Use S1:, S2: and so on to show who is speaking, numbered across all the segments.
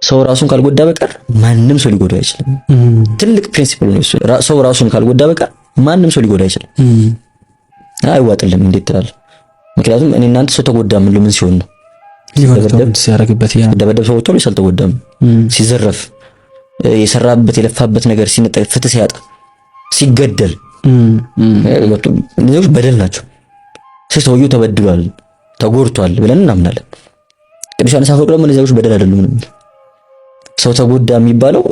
S1: ሰው ራሱን ካልጎዳ በቀር ማንም ሰው ሊጎዳ አይችልም። ትልቅ principle ነው እሱ። ሰው ራሱን ካልጎዳ በቀር ማንም ሰው ሊጎዳ አይችልም። አይዋጥልም። እንዴት ትላለህ? ምክንያቱም እኔ እናንተ ሰው ተጎዳ የምንለው ምን ሲሆን ነው?
S2: ሲያደርግበት።
S1: ሲደበደብ ሰው ወጥቶ አልተጎዳም። ሲዘረፍ፣ የሰራበት የለፋበት ነገር ሲነጠቅ፣ ፍትህ ሲያጣ፣ ሲገደል፣ እነዚህ በደል ናቸው። ሰውየው ተበድሏል፣ ተጎድቷል ብለን እናምናለን። ቅዱስ ዮሐንስ አፈወርቅ ደግሞ እነዚህ በደል አይደሉም ነው። ሰው ተጎዳ የሚባለው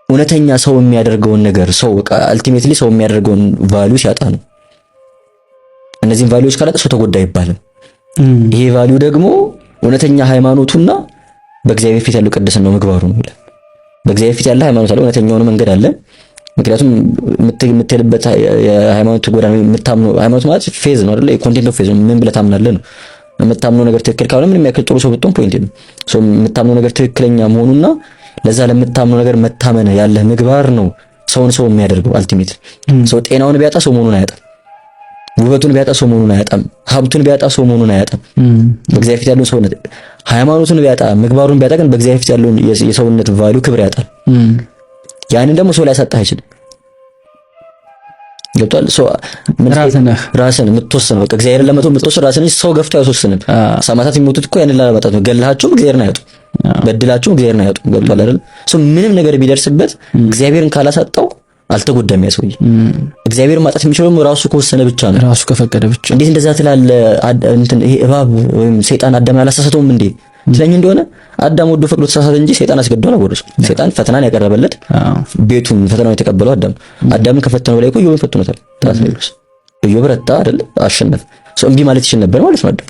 S1: እውነተኛ ሰው የሚያደርገውን ነገር፣ ሰው በቃ ultimately ሰው የሚያደርገውን value ሲያጣ ነው። እነዚህን value ዎች ካላጣ ሰው ተጎዳ አይባልም። ይሄ value ደግሞ እውነተኛ ሃይማኖቱና በእግዚአብሔር ፊት ያለው ቅድስናው ምግባሩ ነው ይላል። በእግዚአብሔር ፊት ያለ ሃይማኖት አለ፣ እውነተኛውን መንገድ አለ። ምክንያቱም የምትሄድበት የሃይማኖት ጎዳና፣ የምታምነው ሃይማኖት ማለት faith ነው አይደል? Content of faith ነው። ምን ብለህ ታምናለህ ነው። የምታምነው ነገር ትክክል ካልሆነ ምንም ያክል ጥሩ ሰው ብትሆን point የለም። So የምታምነው ነገር ትክክለኛ መሆኑና ለዛ ለምታምነው ነገር መታመን ያለህ ምግባር ነው ሰውን ሰው የሚያደርገው ultimately። ሰው ጤናውን ቢያጣ ሰው መሆኑን አያጣም። ውበቱን ቢያጣ ሰው መሆኑን አያጣም። ሀብቱን ቢያጣ ሰው መሆኑን አያጣም። በእግዚአብሔር ፊት ያለውን ሰውነት፣ ሃይማኖቱን ቢያጣ፣ ምግባሩን ቢያጣ ግን በእግዚአብሔር ፊት ያለውን የሰውነት value፣ ክብር ያጣል። ያንን ደግሞ ሰው ሊያሳጣህ አይችልም። ገብቶሃል? So ራስን የምትወስነው፣ በቃ እግዚአብሔርን ለመተው የምትወስነው ራስን፣ ሰው ገፍቶ አይወስንም። ሰማዕታት የሚሞቱት እኮ ያንን ላለማጣት ነው። ገለሃቸውም እግዚአብሔርን አያጡም፣ በድላቸውም እግዚአብሔርን አያጡም። ገብቶሃል አይደል? So ምንም ነገር ቢደርስበት እግዚአብሔርን ካላሳጣው አልተጎዳም ያ ሰውዬ። እግዚአብሔርን ማጣት የሚችለው ራሱ ከወሰነ ብቻ ነው።
S2: ራሱ ከፈቀደ ብቻ።
S1: እንዴት እንደዛ ትላለህ? እንትን ይሄ እባብ ወይም ሰይጣን አዳምን አላሳሳተውም እንዴ ትለኝ እንደሆነ አዳም ወዶ ፈቅዶ ተሳሳተ እንጂ ሰይጣን አስገድዶ አላጎረሰውም። ሰይጣን ፈተናን ያቀረበለት፣ ቤቱን ፈተናውን የተቀበለው አዳም። አዳምን ከፈተነው በላይ እኮ ኢዮብን ፈትኖታል። ጠላት ነው። ኢዮብ ረታ አይደል? አሸነፈ። So እምቢ ማለት ይችል ነበር ማለት ነው አዳም።